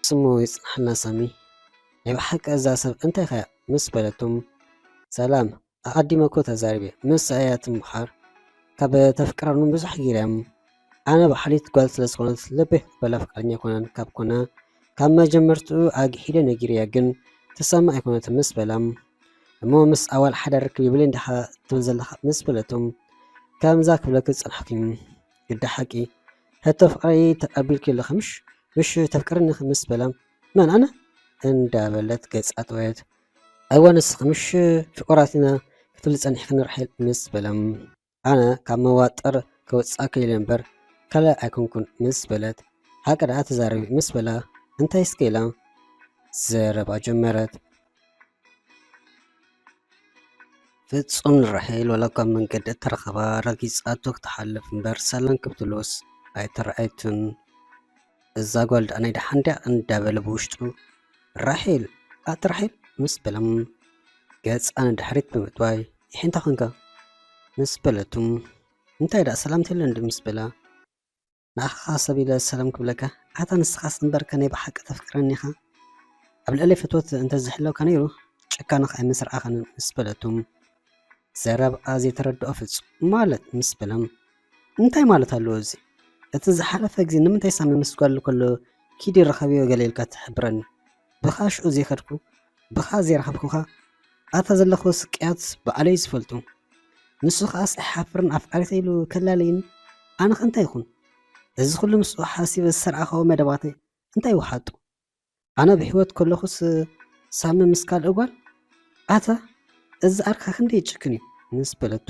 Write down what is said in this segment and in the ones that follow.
ስሙ ይጽናሕልና ሳሚ። ናይ ብሓቂ እዛ ሰብ እንታይ ኸያ ምስ በለቶም፣ ሰላም፣ ኣቐዲመ እኮ ተዛሪበ፣ ምስኣ እያ ትምሃር፣ ካብ ተፍቅረኒ ብዙሕ ጊርያም። ኣነ ባሕሊት ጓል ስለ ዝኾነት ልበይ ክቕበላ ፍቃደኛ ኣይኮነን፣ ካብ ኮነ ካብ መጀመርትኡ ኣግሒደ ነጊርያ፣ ግን ትሰምዕ ኣይኮነትን ምስ በላ፣ እሞ ምስ ኣዋል ሓደ ርክብ ይብለይ እንዲኻ ትብል ዘለኻ ምስ በለቶም፣ ከምዛ ክብለኪ ዝጸናሕኩ እዩ። ግዳ ሓቂ፣ ሕቶ ፍቕረይ ተቐቢልኪ ኣለኺ ምሽ? ምሽ ተፍቅርኒ ምስ በላ፣ መን ኣነ? እንዳበለት ገጻ ጠወየት። እወ ንስኺ ምሽ ፍቑራት ኢና ክትብሊ ጸኒሕክኒ ራሄል ምስ በላ፣ ኣነ ካብ መዋጥር ከውጽኣኪ ኢለ እምበር ካልእ ኣይኮንኩን ምስ በለት፣ ሓቂ ደኣ ተዛረቢ ምስ በላ፣ እንታይ እስከ ኢላ ዘረባ ጀመረት። ፍጹም ንራሄል ዋላ እኳ ኣብ መንገዲ እተረኸባ ረጊጻቶ ክትሓልፍ እምበር ሰላም ክትብሎስ ኣይተራእየትን። እዛ ጓል ደኣ ናይ ደሓን ድያ እንዳበለ ብውሽጡ፣ ራሄል፣ ኣቲ ራሄል ምስ በላ፣ ገጻ ንድሕሪት ብምጥዋይ፣ ይሒ እንታይ ኮንካ? ምስ በለቱ፣ እንታይ ደኣ ሰላም ትብለኒ ዶ? ምስ በላ፣ ንኣኻ ሰብ ኢለ ሰላም ክብለካ፣ ኣታ ንስኻስ እምበርከ ናይ ብሓቂ ተፍቅረኒ ኢኻ? ኣብ ልዕለይ ፍትወት እንተዝህልወካ ነይሩ፣ ጭካነኻ ኣይምስርዓኻን ምስ በለቱ፣ ዘረብኣ ዘይተረድኦ ፍጹም፣ ማለት ምስ በላ፣ እንታይ ማለት ኣለዎ እዚ? እቲ ዝሓለፈ ግዜ ንምንታይ ሳሚ ምስ ጓል ከሎ ኪዲ ርኸብዮ ገለ ኢልካ ትሕብረኒ? ብኻ ሽዑ ዘይከድኩ፣ ብኻ ዘይረኸብኩኻ፣ ኣታ ዘለኽዎ ስቅያት ባዕለይ ዝፈልጦ። ንሱ ኸኣስ ኣይሓፍርን ኣፍቃሪተይ ኢሉ ከላልይኒ፣ ኣነኸ እንታይ ይኹን? እዚ ኹሉ ምስኡ ሓሲበ ዝሰርዓኽዎ መደባተይ እንታይ ይውሓጡ? ኣነ ብህይወት ከለኹስ ሳሚ ምስ ካልእ ጓል? ኣታ እዚ ዓርክኻ ክንደይ ይጭክን እዩ ምስ በለቱ፣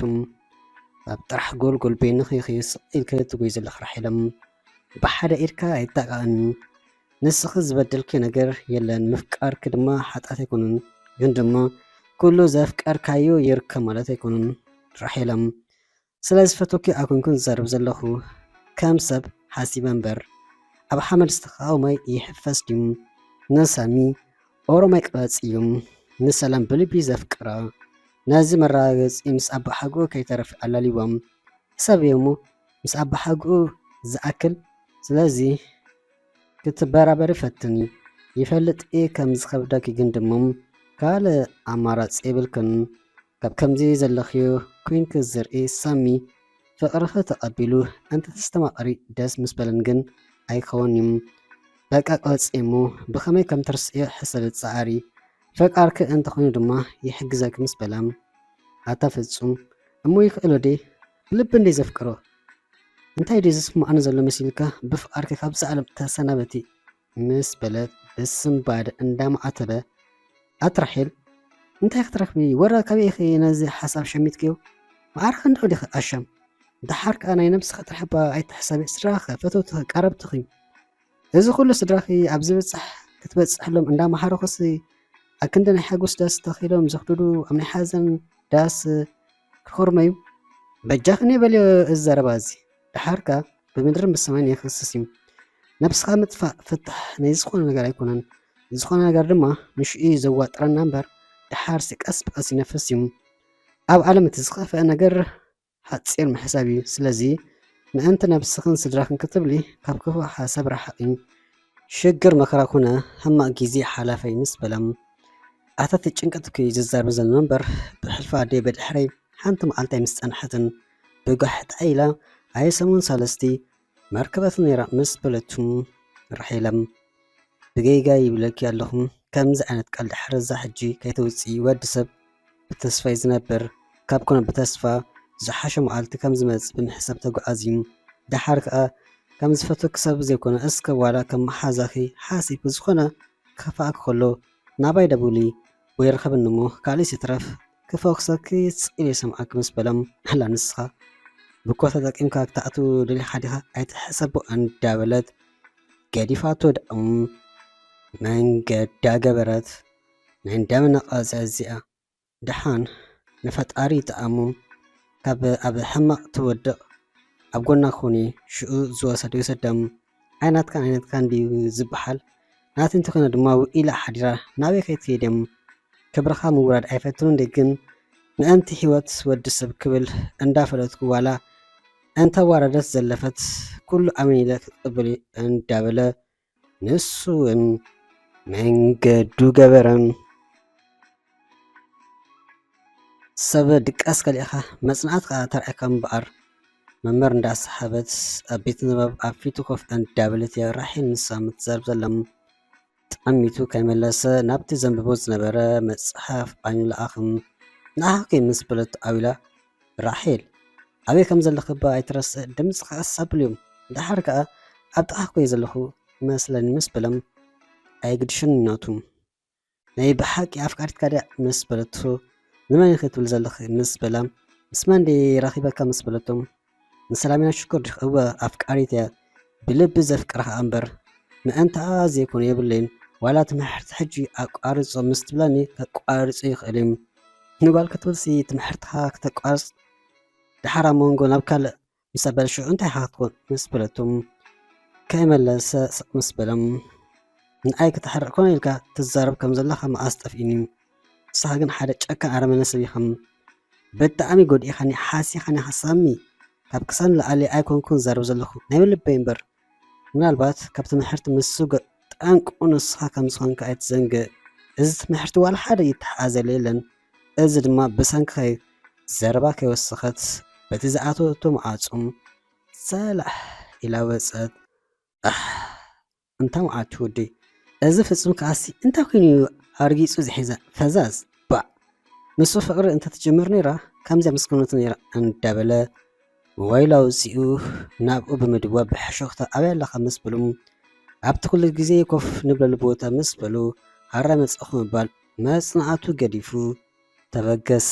ኣብ ጥራሕ ጎልጎል በይንኺ ኢኺ ስቕ ኢልኪ ትጎይ ዘለኺ ራሄል፣ ብሓደ ኢድካ ኣይጣቃዕን እዩ። ንስኺ ዝበደልኪ ነገር የለን፣ ምፍቃርኪ ድማ ሓጢኣት ኣይኮነን። ግን ድማ ኩሉ ዘፍቀርካዮ ይርከብ ማለት ኣይኮነን ራሄል። ስለ ዝፈትወኪ ኣይኮንኩን ዝዛረብ ዘለኹ፣ ከም ሰብ ሓሲበ እምበር። ኣብ ሓመድ ዝተኻኦ ማይ ይሕፈስ ድዩ? ንሳሚ ኦሮማይ ቅረጽ እዩ። ንሰላም ብልቢ ዘፍቅራ። ነዚ መረጋገጺ ምስ ኣባሓጎኡ ከይተረፈ ኣላልይዎም። ሰብ እየ እሞ ምስ ኣባሓጎኡ ዝኣክል። ስለዚ ክትበራበሪ ፈትኒ። ይፈልጥ እየ ከም ዝኸብደኪ፣ ግን ድማ ካልእ ኣማራጺ የብልክን። ካብ ከምዚ ዘለኽዮ ኮይንኪ ዝርኢ ሳሚ ፍቕርኺ ተቐቢሉ እንተተስተማቐሪ ደስ ምስ በለን፣ ግን ኣይከውን እዩ። በቃ ቀጽ እሞ ብኸመይ ከም ትርስዕዮ ሕሰቢ ጸዓሪ። ፈቃርኪ እንተኾይኑ ድማ ይሕግዘኪ ምስ በላ፣ ኣታ ፍጹም እሞ ይኽእሎ ድየ? ብልቢ እንድየ ዘፍቅሮ። እንታይ ድዩ ዝስምዓኒ ዘሎ መሲልካ? ብፍቓርኪ ካብዛ ዓለም ተሰናበቲ ምስ በለት ብስንባደ እንዳማዕተበ፣ ኣቲ ራሄል እንታይ ክትረኽቢ? ወረ ካበይ ኢኺ ነዚ ሓሳብ ሸሚትክዮ? መዓርኺ እንዶ ዲኺ ኣሻም? ደሓር ከኣ ናይ ነብስኺ ጥራሕ እባ ኣይትሕሰቢ፣ ስድራኺ፣ ፈተውትኺ፣ ቀረብትኺ። እዚ ኩሉ ስድራኺ ኣብ ዝብጻሕ ክትበጽሕሎም እንዳመሃርኹሲ፣ ኣብ ክንዲ ናይ ሓጎስ ዳስ ተኺሎም ዘኽድዱ፣ ኣብ ናይ ሓዘን ዳስ ክኾርመዩ። በጃኺ ንበልዮ እዚ ዘረባ እዚ። ደሓር ከኣ ብምድርን ብሰማይን የኽስስ እዩ። ነብስኻ ምጥፋእ ፍታሕ ናይ ዝኾነ ነገር ኣይኮነን። ዝኾነ ነገር ድማ ንሽኡ እዩ ዘዋጥረና እምበር፣ ደሓርሲ ቀስ ብቐስ ይነፍስ እዩ። ኣብ ዓለም እቲ ዝኸፍአ ነገር ሓጺር ምሕሳብ እዩ። ስለዚ ምእንቲ ነብስኽን ስድራኽን ክትብሊ ካብ ክፉእ ሓሳብ ርሓቒ። ሽግር መከራ ኮነ ሕማቕ ግዜ ሓላፋይ ምስ በላ፣ ኣታ እቲ ጭንቀት እኮ እዩ ዘዛርብ ዘሎ እምበር፣ ብሕልፊ ኣደይ ብድሕረይ ሓንቲ መዓልቲ ኣይምስጸንሐትን። ብጓሕ ጥዕይ ኢላ፣ ኣየ ሰሙን ሳልስቲ መርከበት ነይራ ምስ በለቱ፣ ራሄል ብጌጋ ይብለኪ ኣለኹ፣ ከምዚ ዓይነት ቃል ድሕሪ እዛ ሕጂ ከይተውጽኢ። ወዲ ሰብ ብተስፋ እዩ ዝነብር፣ ካብ ኮነ ብተስፋ ዝሓሸ መዓልቲ ከም ዝመጽእ ብምሕሳብ ተጓዓዚ እዩ። ደሓር ከኣ ከም ዝፈትወኪ ሰብ ዘይኮነ፣ እስከ ዋላ ከም መሓዛኺ ሓሲብ ብዝኾነ ክኸፍኣኪ ከሎ ናባይ ደውሊ ወይ ርኸብኒ እሞ፣ ካልእስ ይትረፍ ክፈኩሰኪ ስቕ ኢለ ይሰምዓኪ ምስ በላ፣ ኣላ ንስኻ ብኮ ተጠቂምካ ክትኣቱ ደሊኻ ዲኻ? ኣይትሕሰቦ እንዳበለት ገዲፋቶ ደኣ መንገዳ ገበረት። ናይ እንዳመነቓጽያ እዚኣ። ደሓን ንፈጣሪ ይጥዓሞ። ካብ ኣብ ሕማቕ ትወድቕ ኣብ ጎና ኩኒ፣ ሽኡ ዝወሰዶ ይውሰዳ። ኣይናትካን ኣይናትካን ድዩ ዝበሃል? ናተይ እንተኾነ ድማ ውዒላ ሓዲራ ናበይ ከይትከይድ እየ። ክብርኻ ምውራድ ኣይፈቱን እንዴ፣ ግን ምእንቲ ህይወት ወዲ ሰብ ክብል እንዳፈለጥኩ ዋላ እንተዋረደት ዘለፈት ኩሉ ኣሜን ኢለ ክቕበል እየ እንዳበለ ንሱ እውን መንገዱ ገበረ። ሰብ ድቃስ ከሊእኻ መጽናዕቲ ከኣ ተርኣየካ እምበኣር፣ መምህር እንዳሰሓበት ኣብ ቤት ንባብ ኣብ ፊቱ ኮፍ እንዳበለት እያ ራሄል ንሳ ምትዛረብ ዘላ። ጠሚቱ ከይመለሰ ናብቲ ዘንብቦ ዝነበረ መጽሓፍ ዓይኑ ለኣኸ። ንዓኻ ከ ምስ በለቶ ዓው ኢላ፣ ራሄል፣ ኣበይ ከም ዘለኺ እባ ኣይትረስዕ፣ ድምጽኻ ቀስ ኣብልዮም፣ ደሓር ከኣ ኣብ ጥቓኻ እኮ እየ ዘለኹ መስለኒ ምስ በለ፣ ኣይግድሽን ናቱ። ናይ ብሓቂ ኣፍቃሪትካ ድያ ምስ በለቶ፣ ንመን ኢኺ ትብል ዘለኺ ምስ በላ፣ ምስ መን ድየ ረኺበካ ምስ በለቶ፣ ንሰላሚና ሽኮር ዲኺ? እወ ኣፍቃሪት እያ፣ ብልቢ ዘፍቅራ ከኣ እምበር፣ ምእንታኣ ዘይኮነ የብለይን፣ ዋላ ትምህርቲ ሕጂ ኣቋርጾ ምስ ትብለኒ ከቋርጾ ይኽእል እዩ። ንጓል ክትብልሲ ትምህርትኻ ክተቋርጽ፣ ደሓር ኣብ መንጎ ናብ ካልእ ምስ ኣበለ ሽዑ እንታይ ኢኻ ክትኮን ምስ በለቶ፣ ከይመለሰ ስቕ ምስ በለ፣ ንዓይ ክተሕርቕ ኮነ ኢልካ ትዛረብ ከም ዘለኻ መኣስ ጠፍኢኒ። ንስኻ ግን ሓደ ጨካን ኣረመነ ሰብ ኢኻ። ብጣዕሚ ጎዲእኻኒ፣ ሓሲኻኒ፣ ሓሳሚ። ካብ ክሳን ንላዕሊ ኣይኮንኩን ዝዛረብ ዘለኹ፣ ናይ ልበይ እምበር። ምናልባት ካብ ትምህርቲ ምስ ስውእ ጠንቁ ንስኻ ከም ዝኾንካ ኣይትዘንግዕ። እዚ ትምህርቲ ዋላ ሓደ ይተሓሓዘሉ የለን። እዚ ድማ ብሰንክኻ እዩ። ዘረባ ከይወሰኸት በቲ ዝኣተወቶ መዓጹ ሰላሕ ኢላ ወጸት። ኣሕ፣ እንታይ መዓት ወደይ፣ እዚ ፍጹም ከኣሲ እንታይ ኮይኑ እዩ ኣርጊጹ ዝሒዛ? ፈዛዝ፣ ባዕ። ንሱ ፍቕሪ እንተትጅምር ነይራ፣ ከምዚኣ ምስ ኮነት ነይራ እንዳበለ ሞባይሉ ኣውጺኡ ናብኡ ብምድዋል ብሕሹኽታ ኣበይ ኣለኻ ምስ በሉ፣ ኣብቲ ኩሉ ግዜ ኮፍ ንብለሉ ቦታ ምስ በሉ፣ ሃራ መጻእኹ ምባል መጽናዕቱ ገዲፉ ተበገሰ።